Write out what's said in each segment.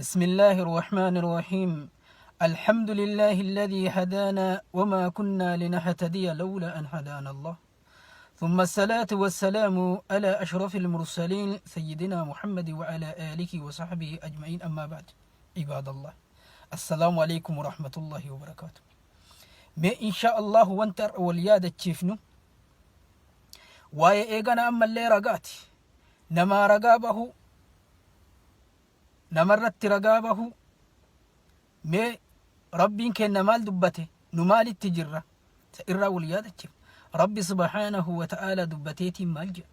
بسم الله الرحمن الرحيم الحمد لله الذي هدانا وما كنا لنهتدي لولا أن هدانا الله ثم الصلاة والسلام على أشرف المرسلين سيدنا محمد وعلى آله وصحبه أجمعين أما بعد عباد الله السلام عليكم ورحمة الله وبركاته ما إن شاء الله وانتر واليادة تشيفنو waa'ee eegana ammallee ragaati. Namaa ragaa bahuu, namarratti ragaa bahuu. Mee Rabbiin keenna maal dubbate, nu maalitti jirra? Isa irraa wal yaadachiif. Rabbi subhaanahu wa ta'aalaa dubbateetiin maal jedha?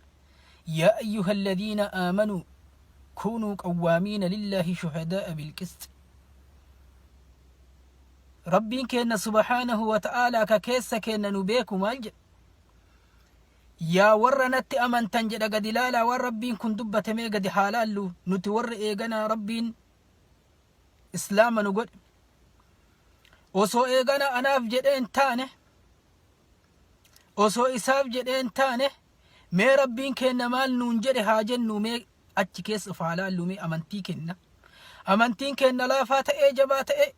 Yaa ayyuha alladhiina aamanuu kuunuu qawwaamiina lillaahi shuhadaa'a bilqisxi. Rabbiin keenna subhaanahu wa ta'aalaa ka keessa keenna nu beeku maal jedha? Yaa warra natti amantan jedha gadi laalaa waan Rabbiin kun dubbate mee gadi haa laallu nuti warri eeganaa Rabbiin Islaama nu godhe osoo eegana anaaf jedhee hin taane osoo isaaf jedhee hin taane mee Rabbiin keenna maal nuun jedhe haa jennu mee achi keessa of haa laallu mee amantii kenna amantiin keenna laafaa ta'ee jabaa ta'ee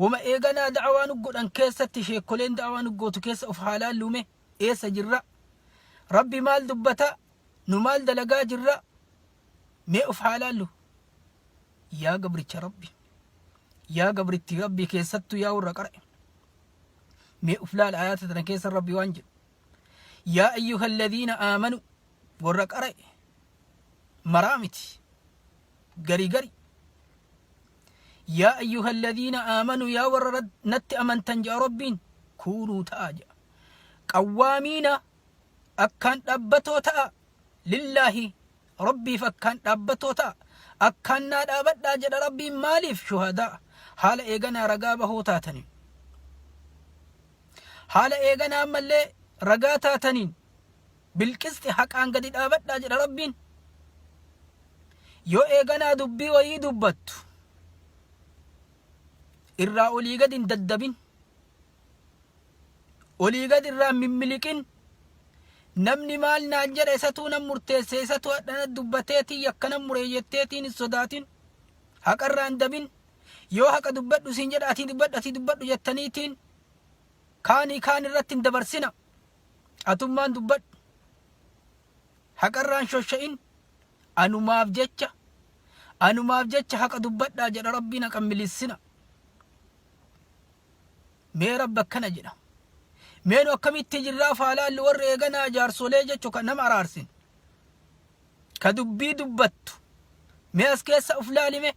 Woma eeganaa da'awaa nu godhan keessatti sheekkoleen da'awaa nu gootu keessa of haa laalluu mee eessa jirra? Rabbi maal dubbata? Nu maal dalagaa jirra? Mee of haa laallu. Yaa gabricha Rabbi. Yaa gabritti Rabbi keessattuu yaa warra qara'e. Mee of laala ayaata tana keessa Rabbi waan jedhu. Yaa ayyuhalladhiina aamanu warra qara'e maraa miti. Gari gari. Yaa ayyuhalladhiina aamanuu yaa warra natti amantan jedha Rabbiin kuunuu ta'aa jedha. Qawwaamiina akkaan dhaabbatoo ta'a lillaahi Rabbiif akkaan dhaabbatoo ta'a. Akkaan naa dhaabadhaa jedha Rabbiin maaliif shuhadaa haala eeganaa ragaa bahoo taataniin. Haala eeganaa ammallee ragaa taataniin bilqisxi haqaan gadi dhaabadhaa jedha Rabbiin. Yoo eeganaa dubbii wayii dubbattu irraa olii gadi hin daddabin. Olii gadi irraa hin mimmiliqin. Namni maal naan jedha isatuu nan murteesse isatuu hadhana dubbateetiin yakka nan muree jetteetiin hin sodaatin. Haqa irraa hin dabin. Yoo haqa dubbadhu siin jedha atii dubbadhu atii dubbadhu jettaniitiin kaanii kaan irratti hin dabarsina. Atummaan dubbadhu. Haqarraa hin shosha'in. Anumaaf jecha anumaaf jecha haqa dubbadhaa jedha Rabbiin haqa hin milissina. Mee Rabbi akkana jedha. Mee nu akkamitti jirraa faalaalli warri eeganaa jaarsolee jechu kan nama araarsin. Ka dubbii dubbattu. Mee as keessa uf laalime.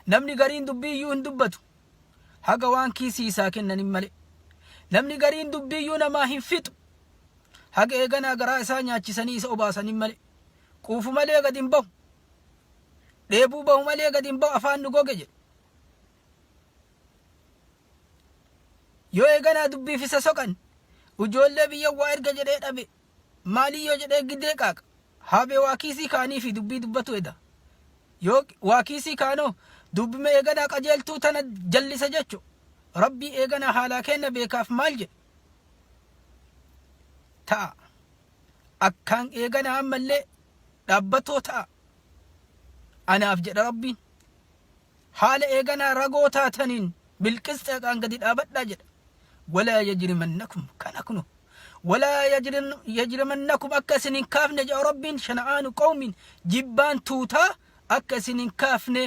Namni gariin dubbii iyyuu hin dubbatu. Haga waan kiisii isaa kennanin malee. Namni gariin dubbiiyyuu namaa hin fixu. Haga eeganaa garaa isaa nyaachisanii isa obaasanin malee. Quufu malee gad hin bahu. Dheebuu bahu malee gad hin bahu afaan nu goge jedhe. Yoo eeganaa dubbiif isa soqan ujoollee biyya waa erga jedhee dhabe maaliyyoo jedhee gidee qaaqa. Haabee waa kiisii kaanii fi dubbii dubbatu eda. Yoo waa kiisii kaanoo dubbima eeganaa qajeeltuu tana jallisa jechu. Rabbii eeganaa haalaa keenna beekaaf maal jedhe? Ta'a. Akkaan eeganaa ammallee dhaabbatoo ta'a. Anaaf jedha Rabbiin. Haala eeganaa ragoo taataniin bilqisxi haqaan gadi dhaabadhaa jedha. Walaa yajrimannakum kana kuno. Walaa yajrimannakum akka isin hin kaafne jedha Rabbiin shana'aanu qawmin jibbaan tuutaa akka isin hin kaafne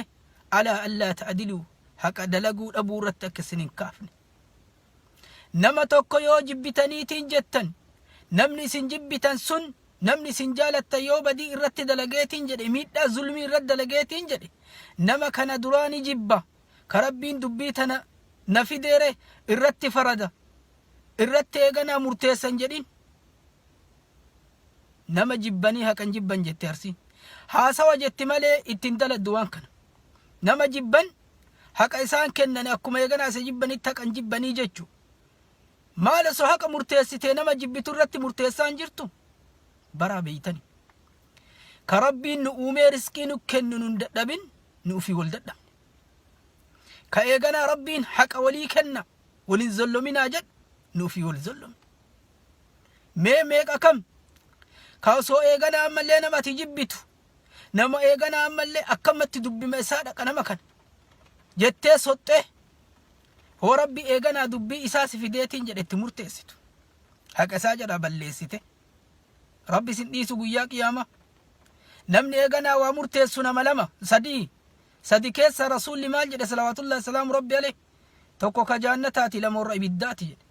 alaa allaa ta'diluu haqa dalaguu dhabuu irratti akka isin hin kaafne. Nama tokko yoo jibbitaniitiin jettan namni isin jibbitan sun namni isin jaalattan yoo badii irratti dalageetiin jedhe miidhaa zulmii irratti dalageetiin jedhe nama kana duraa ni jibba ka Rabbiin dubbii tana na fideere irratti farada irratti eeganaa murteessan jedhin nama jibbanii haqan jibban jette Arsiin haasawa jetti malee ittiin daladdu waan kana nama jibban haqa isaan kennan akkuma eeganaa isa jibbanitti haqan jibbanii jechu maal osoo haqa murteessitee nama jibbitu irratti murteessaa hin jirtu baraa beeytani ka Rabbiin nu uumee riskii nu kennu nun dadhabin nu ufii wal dadhabne ka eeganaa Rabbiin haqa walii kenna walin zollominaa jedhu nu ufii wal zollomne mee meeqa kam ka osoo eeganaa ammallee nama ati jibbitu. Nama eeganaa ammallee akkamatti dubbima isaa dhaqa nama kana jettee soxxee hoo Rabbi eeganaa dubbii isaa si fideetiin jedhe itti murteessitu. Haqa isaa jalaa balleessite. Rabbi isin dhiisu guyyaa qiyaamaa. Namni eeganaa waa murteessu nama lama sadii sadi keessa Rasuulli maal jedhe salawaatullahi salaamu Rabbi alayhi tokko ka jaannataati lama warra ibiddaati jedhe.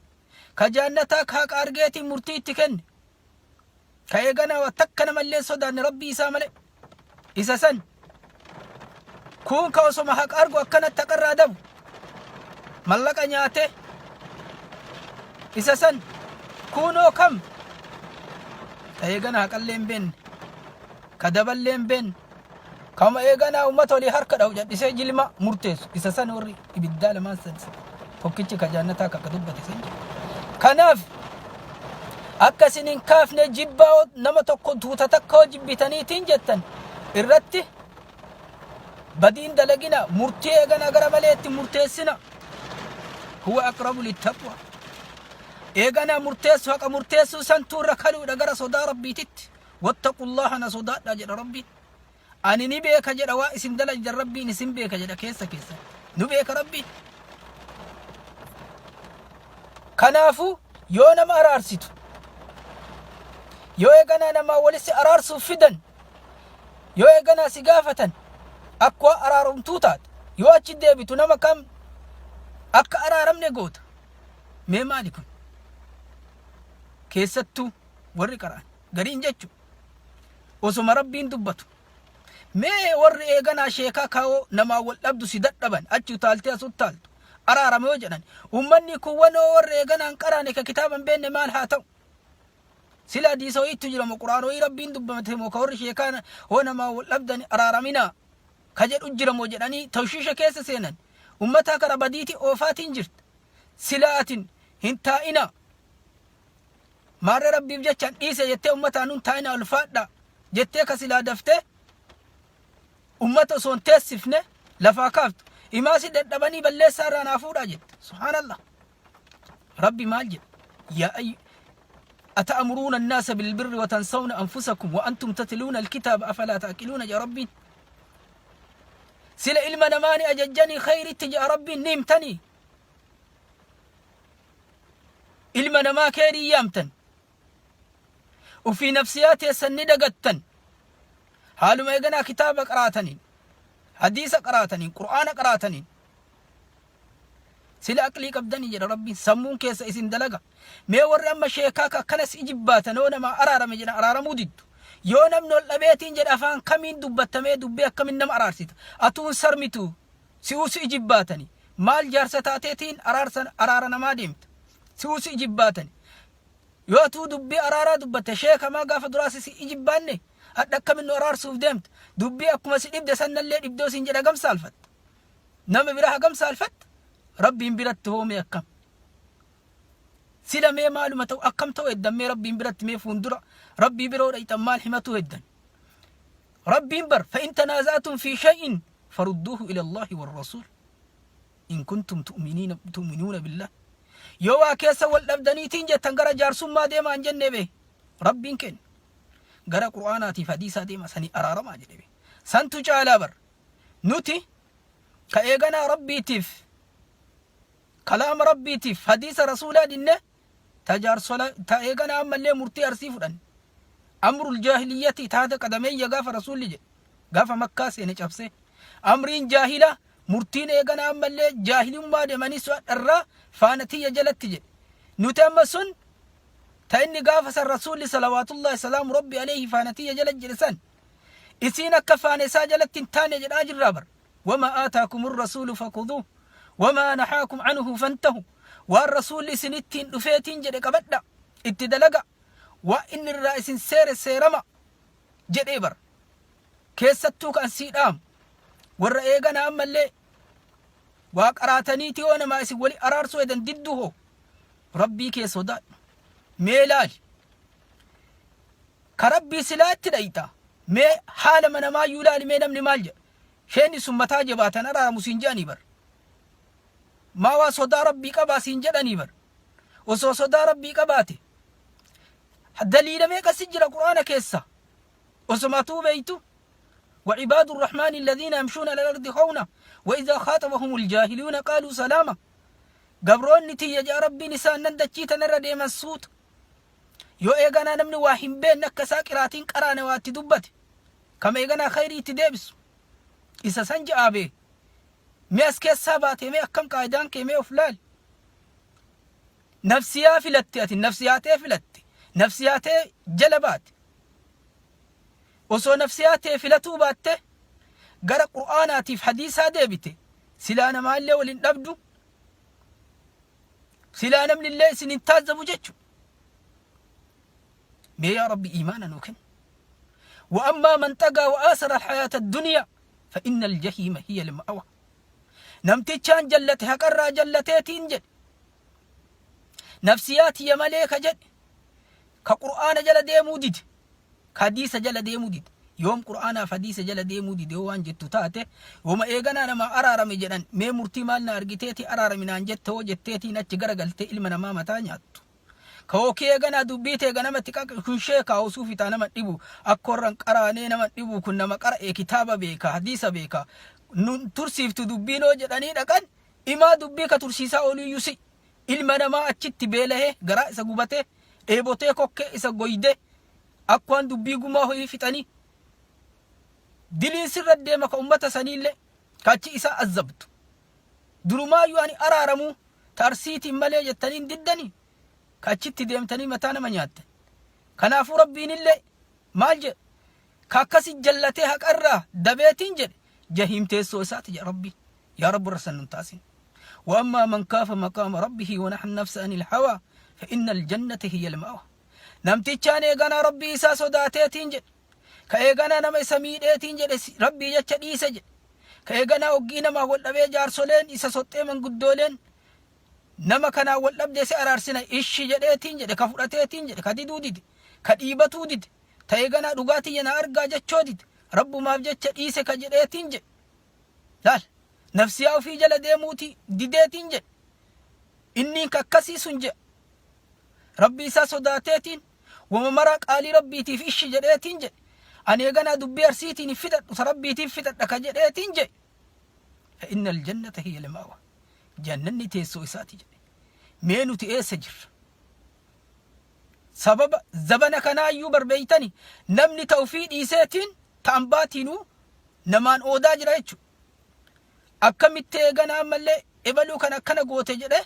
Ka jaannataa ka haqa argeetiin murtii itti kenne. Ka eeganaa waa takka namallee hin sodaanne Rabbii isaa malee. Isa san kuun ka osoma haqa argu akkanatti haqarraa dabu. Mallaqa nyaatee isa san kuunoo kam ka eeganaa haqallee hin beenne ka daballee hin beenne kama eeganaa uummata olii harka dha'u jedhisee jilma murteessu isa san warri ibiddaa lamaan san tokkichi ka jaannataa ka dubbate san jedhu. Kanaaf akka isin hin kaafne jibbaa nama tokko tuuta takka hoo jibbitaniitiin jettan irratti badiin dalagina murtii eeganaa gara malee itti murteessina. Huwa aqrabu littaqwa. Eeganaa murteessu haqa murteessuu santuu irra kaluudha gara sodaa Rabbiititti. Wattaqullaha na sodaadhaa jedha Rabbiin. Ani ni beeka jedha waa isin dalagdan Rabbiin isin beeka jedha keessa keessa. Nu beeka Rabbiin. Kanaafuu yoo nama araarsitu yoo eeganaa namaa walitti araarsuuf fidan yoo eeganaa si gaafatan akka araarumtuu taate yoo achi deebitu nama kam akka araaramne goota. Mee maali kun? Keessattuu warri qara'an gariin jechuudha. Osoma Rabbiin dubbatu. Mee warri eeganaa sheekaa kaawoo namaa wal dhabdu si dadhaban achi utaaltee as utaaltu araarame yoo jedhan ummanni kun wanoo warri eeganaan qaraane ka kitaaba hin beekne maal haa ta'u. Sila hadiisa wayiitu jira moo quraan wayii Rabbiin dubbate moo ka warri sheekaa hoo namaa wal dhabdan araaraminaa ka jedhu jira moo jedhanii tawshiisha keessa seenan ummataa kara badiiti oofaatiin jirta. Sila atin hin taa'inaa. Maarree Rabbiif jechan dhiise jettee ummataan nun taa'ina ulfaadha jettee ka silaa daftee ummata osoo hin teessifne lafaa kaaftu. Imaa si dadhabanii balleessaa irraa naa fuudhaa jette. Subhaanallah. Rabbi maal jedhe? Yaa ayyu أتأمرون الناس بالبر وتنسون أنفسكم وأنتم تتلون الكتاب أفلا تأكلون يا ربي سلا إلما نماني أججني خير اتجا ربي نيمتني Ilma namaa keerii yaamtan. Ufii nafsiyaa teessan ni dagattan. Haaluma eeganaa kitaaba qaraataniin, hadiisa qaraataniin, qur'aana qaraataniin. Sila aqlii qabdanii jedha Rabbiin sammuun keessa isin dalaga. Mee warri amma sheekaa ka akkanas ijibbaatan yoo namaa araarame jedhan araaramuu diddu. Yoo namni ol dhabeetiin jedha afaan kamiin dubbattamee dubbii akkamiin nama araarsita. Atuun sarmitu Si'uu si ijibbaatani. Maal jaarsa taateetiin araarsa araara namaa deemta. Si'uu si ijibbaatani. Yoo atuu dubbii araaraa dubbatte sheeka maa gaafa duraa si si ijibbaanne hadha akkamin nu araarsuuf deemta. Dubbii akkuma si dhibde sannallee dhibdoo siin jedha hagam saalfatta. Nama bira hagam saalfatta. Rabbiin biratti hoo mee akkam. Sila mee maaluma ta'u akkam ta'u heddan mee Rabbiin biratti mee fuundura Rabbii biroo dhayxan maal himatuu heddan. Rabbiin bar fa in tanaaza'atum fi shay'in farudduuhu ila Allaahi warrasuul in kuntum tu'miniina tu'minuuna billah. Yoo waa keessa wal dhabdaniitiin jettan gara jaarsummaa deemaa hin jennee bee Rabbiin kenna. Gara Qur'aanaatiif hadiisaa deemaa sanii araaramaa jedhe bee. Santu caalaa bar. Nuti ka eeganaa Rabbiitiif kalaama Rabbiitiif hadiisa Rasuulaa dinne ta jaarsola ta eegana ammallee murtii arsii fudhanne amrul jaahiliyyati taata qadameeyya gaafa rasuulli jedhe gaafa makkaa seene cabsee amriin jaahila murtiin eegana ammallee jaahilummaa deemanii su'adharraa faana tiyya jalatti jedhe nuti amma sun ta inni gaafa san rasuulli salawaatullahi salaamu rabbi alayhi faana tiyya jala jedhe san isiin akka faana isaa jalatti hin taane jedhaa jirraa bar Wamaa aataakumur rasuulu fakhuduuh wamaa nahaakum anhu fantahu waan rasuulli isinittiin dhufeetiin jedhe qabadha itti dalaga waan inni irraa isin seere seerama jedhee bar keessattuu kan sii dhaamu warra eegana ammallee waa qaraataniiti yoo namaa isin wali araarsuu edan didduu hoo rabbii kee sodaadhu mee laali ka rabbii silaa itti dhayxa mee haala manamaayyuu laali mee namni maal jedha Sheenni sun mataa jabaatan araaramu siin je'anii bar. Maa waa sodaa Rabbii qabaa siin jedhanii bar. Osoo sodaa Rabbii qabaate. Daliila meeqa si jira Qur'aana keessa. Osoma atuu beeytu. وعباد الرحمن الذين يمشون على الأرض هونا وإذا خاطبهم الجاهلون قالوا سلاما. Gabroonni tiyya ja'a Rabbiin isaan nan dachii tanarra deeman suuta. Yoo eeganaa namni waa hin beekne akka isaa qiraatiin qaraane waa itti dubbate kama eeganaa khayrii itti deebisu isa san ja'aa bee. Mee as keessaa baatee mee akkam qaayidaan kee mee of laali. Nafsiyaa filatte ati nafsiyaa tee filatte nafsiyaa tee jala baate. Osoo nafsiyaa tee filatuu baatte gara Qur'aanaatiif hadiisaa deebite silaa namaallee wal hin dhabdu silaa namnillee isin hin taazzabu jechu. Mee yaa Rabbi iimaana nuu kenni. وأما من طغى وآثر الحياة الدنيا فإن الجحيم هي المأوى. Namtichaan jallate haqarraa jallateetiin jedhe nafsiyaa tiyya malee ka jedhe ka Qur'aana jala deemuu dide ka hadiisa jala deemuu dide. Yoom Qur'aanaaf hadiisa jala deemuu dide yoo waan jettu taate yooma eeganaa namaa araarame jedhan mee murtii maal na argiteeti araarami naan jette hoo jetteetiin achi garagaltee ilma namaa mataa nyaattu. Ka hookii eeganaa dubbii tee ganamatti qaqi kun sheekaa osuu fixaa nama dhibu akka warra hin qaraanee nama dhibu kun nama qara'ee kitaaba beeka hadiisa beeka nun tursiiftu dubbiin hoo jedhanii dhaqan imaa dubbii ka tursiisaa ooluyyuu si ilma namaa achitti beelahee garaa isa gubatee dheebotee kokkee isa goydee akka waan dubbii gumaa ho'ii fixanii diliin sirra deema ka ummata saniillee ka achi isaa azzabtu durumaayyuu ani araaramuu ta Arsiitiin malee jettanii hin diddanii ka achitti deemtanii mataa nama nyaattan. Kanaafuu Rabbiinillee maal jedhe? Ka akkasi jallatee haqarraa dabeetiin jedhe jahiim teessoo isaati jedha Rabbiin. Yaa Rabbi irra san nun taasin. وأما من كاف مقام ربه ونحى النفس عن الهوى فإن الجنة هي المأوى. Namtichaan eeganaa Rabbii isaa sodaateetiin jedhe. Ka eeganaa nama isa miidheetiin jedhe Rabbii jecha dhiise jedhe. Ka eeganaa oggii namaa wal dhabee jaarsoleen isa soxxee manguddooleen nama kanaan wal dhabdee si araarsina ishi jedheetiin jedhe ka fudhateetiin jedhe ka diduu dide ka dhiibatuu dide ta eeganaa dhugaa tiyya na argaa jechoo dide Rabbumaaf jecha dhiise ka jedheetiin jedhe. Laal nafsiyaa ofii jala deemuuti dideetiin jedhe. Inniin ka akkasii sun jedhe. Rabbii isaa sodaateetiin wama maraa qaalii Rabbiitiif ishi jedheetiin jedhe. Ani eeganaa dubbii Arsiitiin hin fixadhu ta Rabbiitiin fixadha ka jedheetiin jedhe. Fa innal jannata hiya al-ma'wa. Jannanni teessoo isaati jedhe. Mee nuti eessa jirra? Sababa zabana kanaayyuu barbeeytani namni ta ofii dhiiseetiin ta ambaatiinuu namaan oodaa jira jechuudha. Akkamitti eeganaa ammallee ebaluu kan akkana goote jedhe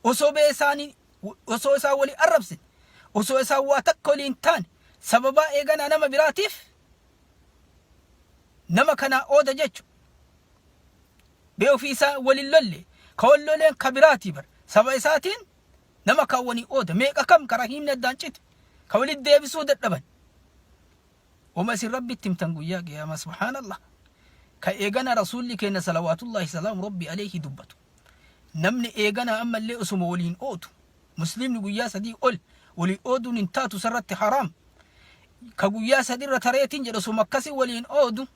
osoo bee isaanii osoo isaan walii arrabsine osoo isaan waa takka walii hin taane sababaa eeganaa nama biraatiif nama kanaa ooda jechu. Bee ofii isaa walin lolle ka wal loleen ka biraatii bar saba isaatiin nama kaawwanii ooda meeqa kam ka rahiimni addaan cite ka walitti deebisuu dadhaban. Wama isin Rabbitti himtan guyyaa qiyaamaa subhaanallah. Ka eegana Rasuulli keenna salawaatullaahi salaamu Rabbi alayhi dubbatu. Namni eeganaa ammallee osuma waliin oodu muslimni guyyaa 3 ol waliin ooduun hin taatu sarratti haraam. Ka guyyaa 3 irra tareetiin jedhe osuma akkasi waliin oodu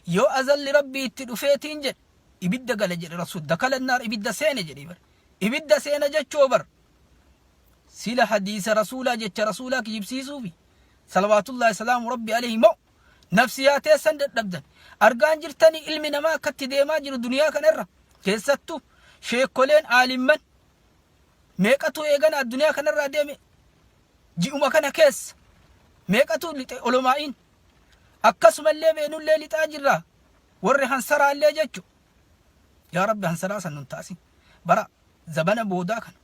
yoo azalli Rabbii itti dhufeetiin jedhe ibidda gala jedhe Rasuul dakala naar ibidda seene jedhe bar. Ibidda seena jechoo bar. Sila hadiisa Rasuulaa jecha Rasuulaa kijibsiisuufi. Salawaatullaahi salaamu Rabbi alayhi moo nafsiyaa teessan dadhabdan argaan jirtanii ilmi namaa akkatti deemaa jiru duniyaa kana irra keessattuu sheekkoleen aalimman meeqatu eegana addunyaa kanarraa deeme ji'uma kana keessa meeqatu lixe olomaa'iin akkasumallee beenullee lixaa jirra warri hansaraallee jechu yaa Rabbi hansaraa san nun taasin bara zabana boodaa kana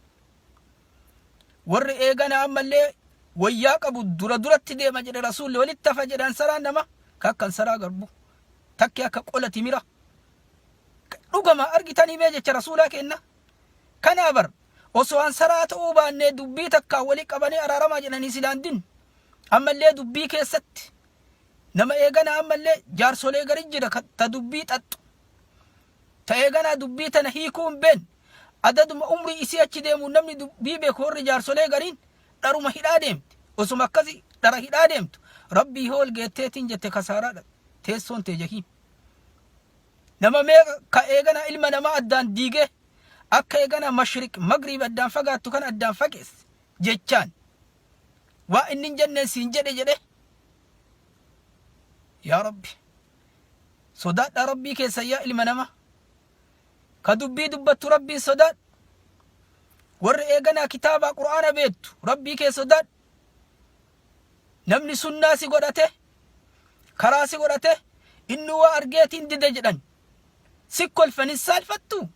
Warri eegana ammallee wayyaa qabu dura duratti deema jedhe Rasuulli walitti hafa jedhe ansaraan nama ka akka ansaraa garbu takki akka qola timira dhugama argitanii mee jecha Rasuulaa kenna kanaa bar osoo ansaraa ta'uu baannee dubbii takkaa wali qabanii araaramaa jedhanii silaan din ammallee dubbii keessatti nama eegana ammallee jaarsolee gari jira ta dubbii xaxxu Ta eeganaa dubbii tana hiikuu hin beenne. Adaduma umrii isii achi deemuun namni dubbii beeku warri jaarsolee gariin dharuma hidhaa deemti. Osuma akkasi dhara hidhaa deemtu Rabbii hoo ol geetteetiin jette kasaaraadha teessoon tee jahiim. Nama meeqa ka eeganaa ilma namaa addaan diigee akka eeganaa mashriq magriib addaan fagaattu kana addaan fageesse jechaan waa inni hin jenneen siin jedhe jedhe yaa Rabbi. Sodaadhaa Rabbii keessan yaa ilma namaa. Ka dubbii dubbattu Rabbiin sodaadhu. Warri eeganaa kitaabaa Qur'aana beektu Rabbii kee sodaadhu. Namni sunnaa si godhate karaa si godhate inni waa argeetiin dide jedhan si kolfan hin saalfattu.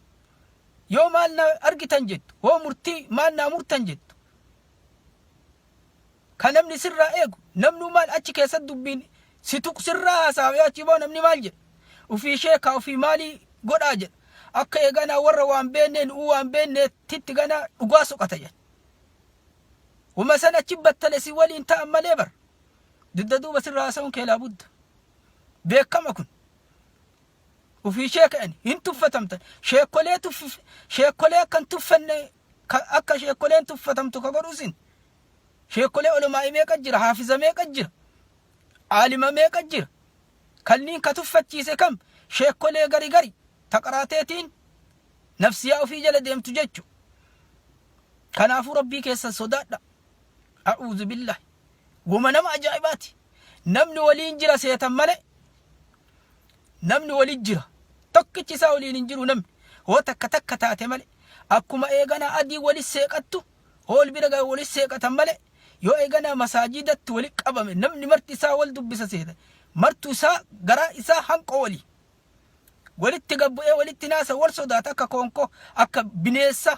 Yoo maal na argitan jettu hoo murtii maal naa murtan jettu. Ka namni sirraa eegu namnuu maal achi keessatti dubbiin si tuqu sirraa haasa'a yoo achi ba'u namni maal jedha ufii sheekaa ufii maalii godhaa jedha akka eeganaa warra waan beennee nu'uu waan beennee titti ganaa dhugaa soqata jedha. Wama san achi battale si waliin ta'an malee bar dugda duuba sirraa haasa'uun kee laabudda beekama kun. Ufii sheeka hin tuffatamtan sheekolee tuff sheekolee akka hin tuffanne akka sheekoleen tuffatamtu ka godhu isin. Sheekolee olomaa'ii meeqa jira haafiza meeqa jira aalima meeqa jira kanniin ka tuffachiise kam sheekolee gari gari taqaraateetiin nafsiyaa ofii jala deemtu jechu. Kanaafuu Rabbii keessan sodaadha. A'uuzu billahi. Woma nama ajaa'ibaati. Namni waliin jira seetan malee namni waliin jira. Tokkichi isaa waliin hin jiru namni. Hoo takka takka taate malee akkuma eeganaa adii wali seeqattu hoo wal bira gahe wali seeqatan malee yoo eeganaa masaajidatti wali qabame namni marti isaa wal dubbisa seeta. Martu isaa garaa isaa hanqoo walii. Walitti gad bu'ee walitti naasa wal sodaata akka koonkoo akka bineessa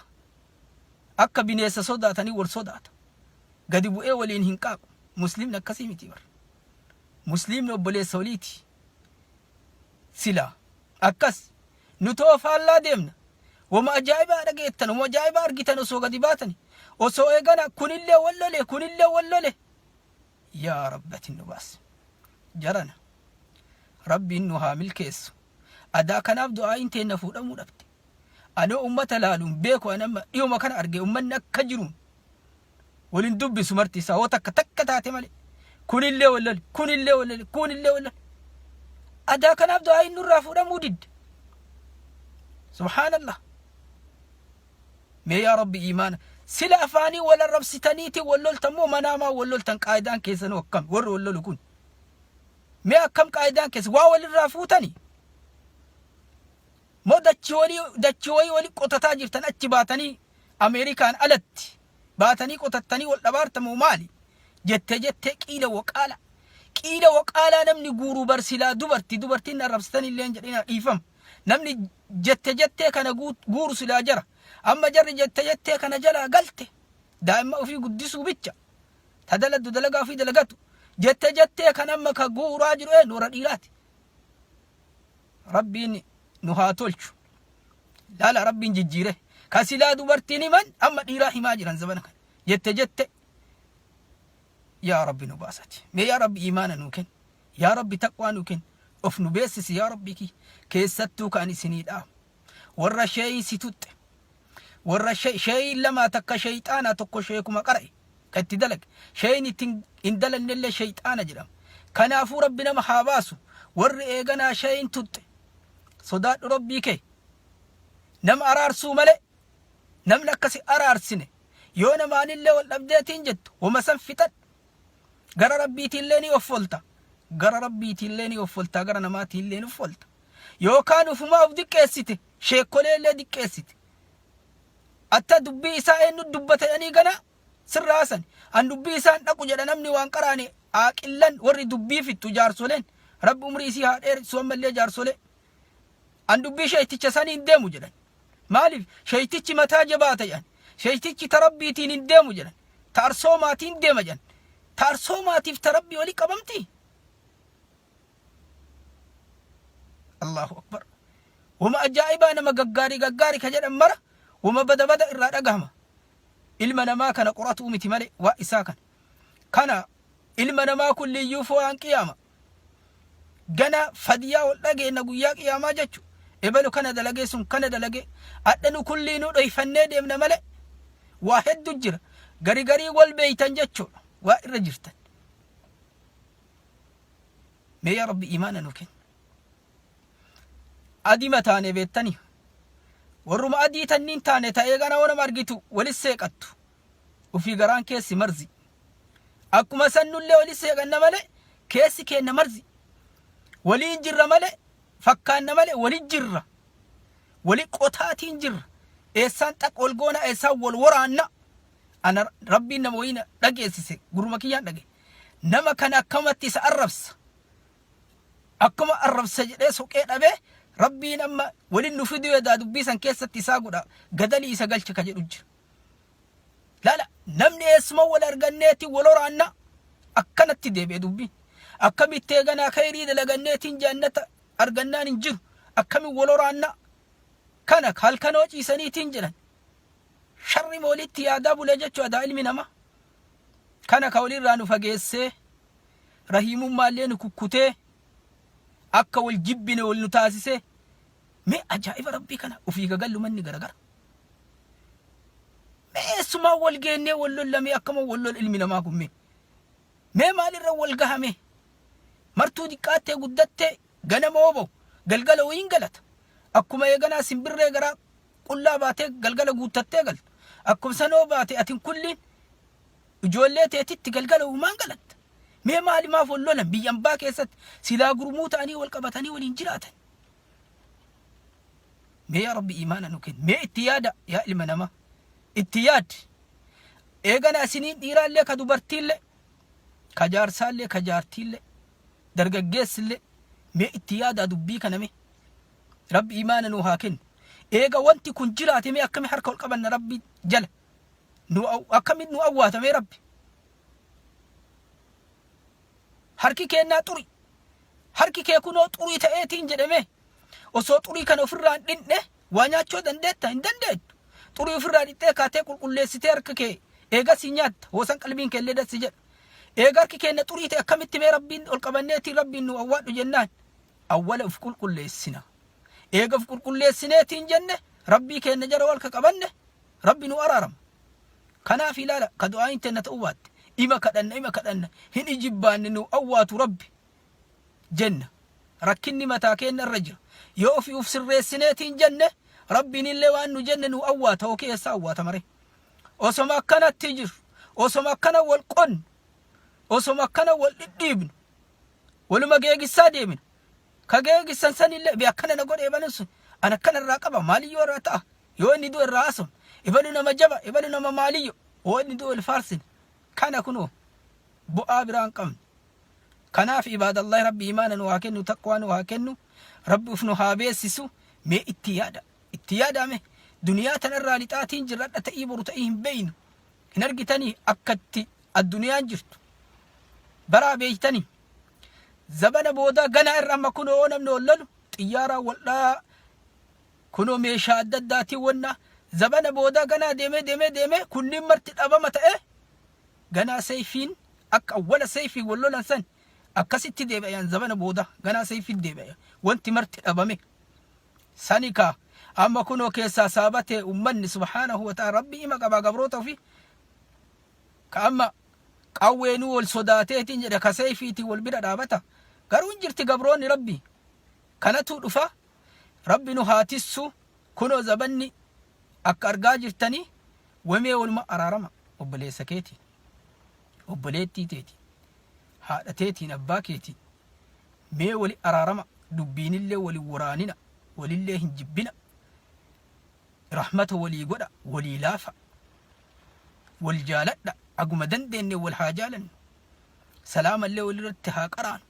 akka bineessa sodaatanii wal sodaata. Gadi bu'ee waliin hin qaaqu. Muslimni akkasii miti bar. Muslimni obboleessa waliiti. Silaa akkas nutoo faallaa deemna. Wama ajaa'ibaa dhageettan, wama ajaa'ibaa argitan osoo gadi baatani. Osoo eegana kunillee wal lole, kunillee wal lole. Yaa Rabbi ati nu baasi. Jarana. Rabbiin nu haa milkeessu. Adaa kanaaf du'aa'iin teenna fuudhamuu dhabde. Anoo ummata laaluun beeku an amma dhiyuma kana arge ummanni akka jiruun walin dubbisu marti isaa hoo takka takka taate malee. Kunillee wal lole, kunillee wal lole, kunillee wal lole. Adaa kanaaf du'aa'iin nurraa fuudhamuu didde. Subhaanallah. Mee yaa Rabbi iimaana. Sila afaanii wal arrabsitaniiti wal loltan moo manaamaa wal loltan qaayidaan keessanuu akkam warri wal lolu kun. Mee akkam qaayidaan keessa waa walirraa fuutani? Moo dachii walii dachii wayii wali qotataa jirtan achi baatanii Ameerikaan alatti baatanii qotattanii wal dhabaarta moo maali? Jettee jettee qiila waqaala. Qiila waqaalaa namni guuru bar silaa dubarti dubartiin arrabsitan illee hin jedhina dhiifama. Namni jette jettee kana guuru silaa jara. Amma jarri jette jettee kana jalaa galte daa'imma ofii guddisuu bicha. Ta daladdu dalagaa ofii dalagatu. Jette jettee kan amma ka guuraa jiru eenyu warra dhiiraati. Rabbiin nu haa tolchu. Laala Rabbiin jijjiire. Ka silaa dubartiin himan amma dhiiraa himaa jiran zabana kana. Jette jette. Yaa Rabbi nu baasati. Mee yaa Rabbi imaana nuu kenni. Yaa Rabbi taqwaa nuu kenni. Of nu beessisi yaa Rabbi kiyya. Keessattuu kan isinii dhaamu. Warra sheeyii si tuxxe. Warra sheeyiin lamaa takka sheeyxaana tokko sheekuma qara'e. Ka itti dalage. Sheeyiin itti hin dalannellee sheeyxaana jedhama. Kanaafuu Rabbi nama haa baasu. Warri eeganaa sheeyiin tuxxe. Sodaadhu Rabbii kee. Nama araarsuu malee namni akka si araarsine yoo namaanillee wal dhabdeetiin jettu wama san fixadhu. Gara Rabbiitiillee ni offolta. Gara Rabbiitiillee ni offolta. Gara namaatiillee ni offolta. Yookaan ufumaa of diqqeessite sheekkoleellee diqqeessite. Atta dubbii isaa eenyu dubbata jedhanii gana sirra haasan. An dubbii isaan dhaqu jedha namni waan qaraane aaqillan warri dubbii fixxu jaarsoleen. Rabbi umrii isii haa dheeressu ammallee jaarsolee. An dubbii sheekticha sanii hin deemu jedhan. Maaliif sheektichi mataa jabaata jedhan. Sheektichi ta Rabbiitiin hin deemu jedhan. Ta arsoomaatiin deema jedhan. Ta arsoomaatiif ta Rabbii wali qabamti. Allahu akbar. Wama ajaa'ibaa nama gaggaarii gaggaarii ka jedhan mara wama bada bada irraa dhagahama. Ilma namaa kana qoratuu miti malee waa isaa kana. Kana ilma namaa kun liyyuu foo'aan qiyaama. Gana fadiyaa wal dhageenna guyyaa qiyaamaa jechu. Ebalu kana dalagee sun kana dalagee. Adha nu kulliinuu dhoyfannee deemna malee waa heddu jira. Gari garii wal beeytan jechuudha. Waa irra jirtan. Mee yaa Rabbi imaana nu kenni. Adima taane beettani. Warruma adii tanniin taane ta'ee gana wanama argitu walis seeqattu. Ufii garaan keessi marzi. Akkuma san nullee walis seeqanna malee keessi keenna marzi. Waliin jirra malee Fakkaanna malee wali jirra. Wali qotaatiin jirra. Eessaan xaq wal goona, eessaan wal waraanna. Ana Rabbiin nama wayii na dhageessise, gurruma kiyyaan dhage. Nama kana akkamatti isa arrabsa. Akkuma arrabsa jedhee soqee dhabee, Rabbiin amma walin nu fiduu yadaa, dubbii san keessatti isaa godha, gadalii isa galcha ka jedhu jira. Laala, namni eessuma wal arganneetiin wal horaanna, akkanatti deebi'e dubbiin. Akkamitti eeganaa khayrii dalaganneetiin jannata argannaan hin jiru. Akkamiin wal horaanna kana halkanoo ciisaniitiin jedhan. Sharri walitti yaadaa bule jechuu adaa ilmi namaa. Kana ka walirraa nu fageessee, rahiimummaallee nu kukkutee, akka wal jibbine wal nu taasisee. Mee ajaa'iba Rabbii kana, ofii gagallu manni garagara. Mee eessumaa wal geennee wal lollamee, akkama wal lol ilmi namaa kun mee? Mee maalirra wal gahame? Martuu diqqaattee guddattee ganama hoo bahu galgala wayiin galata. Akkuma eeganaa simbirree garaa qullaa baatee galgala guuttattee galtu. Akkuma sanoo baate atin kulliin ijoollee teetitti galgala uumaan galatta. Mee maali maaf wal lolan biyya ambaa keessatti silaa gurmuu ta'anii wal qabatanii waliin jiraatan? Mee yaa Rabbi imaana nu kenni. Mee itti yaada yaa ilma namaa. Itti yaadi. Eegana isiniin dhiiraallee, ka dubartiillee, ka jaarsaallee, ka jaartiillee, dargaggeessillee, mee itti yaadaa dubbii kana mee. Rabbi imaana nu haa kennu. Eega wanti kun jiraate, mee akkami harka ol qabanna Rabbi jala? Nu akkamitti nu awwaata mee Rabbi? Harki keennaa xuri. Harki kee kunoo xurii ta'eetiin jedhame. Osoo xurii kana ofirraa hin dhinne waa nyaachuu dandeetta? Hin dandeettu. Xurii ofirraa dhiqxee kaatee qulqulleessitee harka kee eegasii nyaatta. Hoosan qalbiin kee illee dassi jedha. Eega harki keenya xurii ta'e, akkamitti mee Rabbiin ol qabanneetiin Rabbiin nu awwaadhu jennaan? Awwala of qulqulleessina. Eega of qulqulleessineetiin jenne, Rabbii keenya jala wal ka qabanne, Rabbi nu araarama. Kanaaf ilaala, ka du'aayin teenna ta'uu baatte. Ima kadhanna, ima kadhanna, hin ijibbaanne, nu awwaatu Rabbi jenna. Rakkinni mataa keenna irra jira. Yoo ofii uf sirreessineetiin jenne, Rabbiin illee waan nu jenne nu awwaata, hoo keessa awwaata maree. Osoma akkanatti jiru, osoma akkana wal qonnu, osoma akkana wal dhidhiibnu, waluma geegissaa deemina. Ka geegissan sanillee be akkana na godhe, ebalun sun an akkana irraa qaba, maaliyyoo irraa ta'a, yoo inni du'e irraa haasofna. Ebalu nama jaba, ebalu nama maaliyyo, yoo inni du'e wal faarsina. Kana kunoo bu'aa biraa hin qabnu. Kanaaf ibaadallahi, Rabbi imaana nu haa kennu, taqwaa nu haa kennu, Rabbi uf nu haa beessisu. Mee itti yaada. Itti yaadame, duniyaa tanarraa lixaatiin jirradha, ta'ii boru ta'ii hin beeynu. Hin argitanii akkatti adduniyaan jirtu? Baraa beeytanii. Zabana boodaa ganaa irra amma kunoo namni wal lolu xiyyaaraan wal dhahaa, kunoo meeshaa adda addaatiin wanna. Zabana boodaa ganaa deemee deemee deemee kunniin marti dhabama ta'e, ganaa seeyfiin akka awwala seeyfii wal lolan san akkasitti deebi'an. Zabana boodaa ganaa seeyfiin deebi'a, wanti marti dhabame sani kaa. Amma kunoo keessaa saabatee ummanni, subhaanahu wa ta'ala, Rabbi ima qabaa gabroota ofii ka amma qawweenuu wal sodaateetiin jedhe, ka seeyfiitiin wal bira dhaabata. Garuu hin jirti gabroonni Rabbi kanatu dhufa. Rabbi nu haa tissu. Kunoo zabanni akka argaa jirtanii wamee waluma araarama, obboleessa keetiin, obboleettii teetiin, haadha teetiin, abbaa keetiin, mee wali araarama. Dubbiinillee walin waraanina, walillee hin jibbina, rahmata walii godha, walii laafa, wal jaaladha. Aguma dandeenye wal haa jaalannu, salaamallee walirratti haa qaraanu.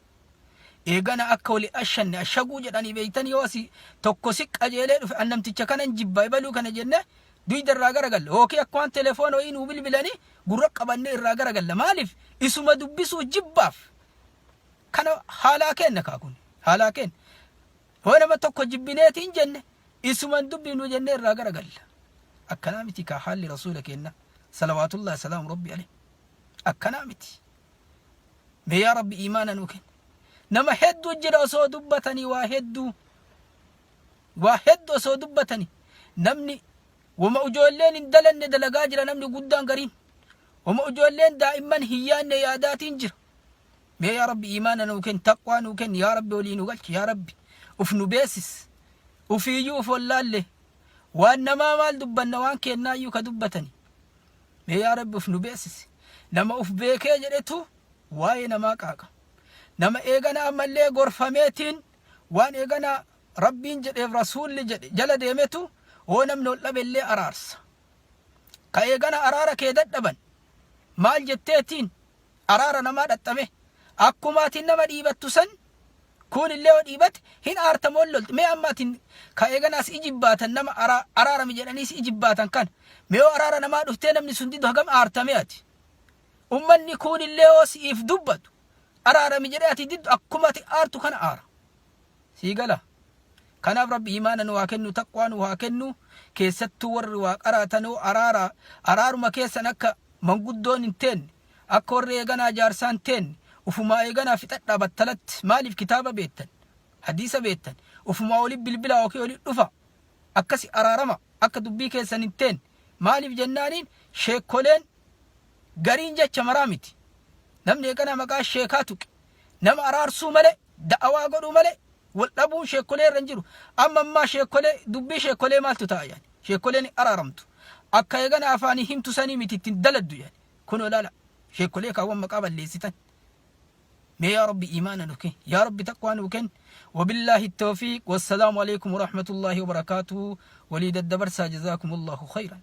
Eegana akka wali ashanne ashaguu jedhanii beeytan, yoo asii tokko si qajeelee dhufe, an namticha kanan jibba, ebaluu kana jenne duyda irraa garagalla, yookiin akka waan telefoona wayii nuu bilbilanii gurra qabannee irraa garagalla. Maaliif? Isuma dubbisuu jibbaaf. Kana haalaa kenna kaa, kun haalaa kenna. Yoo nama tokko jibbineetiin jenne, isuman dubbifnu jennee irraa garagalla. Akkanaa miti kaa haalli Rasuula kenna, salawaatullahi salaamu Rabbi alayhi, akkanaa miti. Mee yaa Rabbi imaana nuu kenni. Nama hedduu jira osoo dubbatanii, waa hedduu, waa hedduu osoo dubbatanii, namni wama ijoolleen hin dalanne dalagaa jira. Namni guddaan gariin wama ijoolleen daa'imman hin yaanne yaadaatiin jira. Mee yaa Rabbi imaana nuu kenni, taqwaa nuu kenni. Yaa Rabbi walii nu galchi. Yaa Rabbi uf nu beesis. Ufiiyyuu uf wallaalle, waan namaa maal dubbanna? Waan kennaayyuu ka dubbatani. Mee yaa Rabbi uf nu beesisi. Nama uf beekee jedhetu waa'ee namaa qaaqa. Nama eegana ammallee gorfameetiin Waan eegana Rabbiin jedheef Rasuulli jedhe jala deemetu hoo namni ol dhabellee araarsa. Ka eegana araara kee dadhaban maal jetteetiin araara namaa dhaxxame? Akkuma atin nama dhiibattu san kuun illee yoo dhiibate hin aarta moo hin lolta? Mee amma atin ka eegana as ijibbaatan nama araarami jedhanii si ijibbaatan kana mee yoo araara namaa dhuftee namni sun didu hagam aartame ati? Ummanni kuun illee yoo si'iif dubbatu araarami jedhee ati diddu akkuma ati aartu kana aara. Sii gala? Kanaaf Rabbi iimaana nu haa kennu, taqwaa nu haa kennu, keessattuu warri waa qaraatanoo araara, araaruma keessan akka manguddoon hin teenne, akka warri eeganaa jaarsaa hin teenne, ufumaa eeganaa fixadhaa battalatti, maaliif kitaaba beettan, hadiisa beettan, ufumaa oli bilbilaa yookiin oli dhufa, akkasi araarama, akka dubbii keessan hin teenne, maaliif jennaaniin sheekkoleen gariin jecha maraa miti. Namni eeganaa maqaa sheekaa tuqe, nama araarsuu malee, da'awaa godhuu malee wal dhabuun sheekkolee irra hin jiru. Amma ammaa sheekkolee dubbii sheekkolee maaltu ta'a yaani? Sheekkoleen hin araaramtu. Akka eegana afaanii himtu sanii miti ittiin daladdu yaani. Kunoo laala sheekkolee kaawwan maqaa balleessitan. Mee yaa Rabbi iimaana nu kenni. Yaa Rabbi taqwaa nu kenni. Wabillaahi tawfiiq. Wassalaamu alaikum warahmatullaahi wabarakaatuhu. Walii daddabarsaa jazaakumullahu khayran.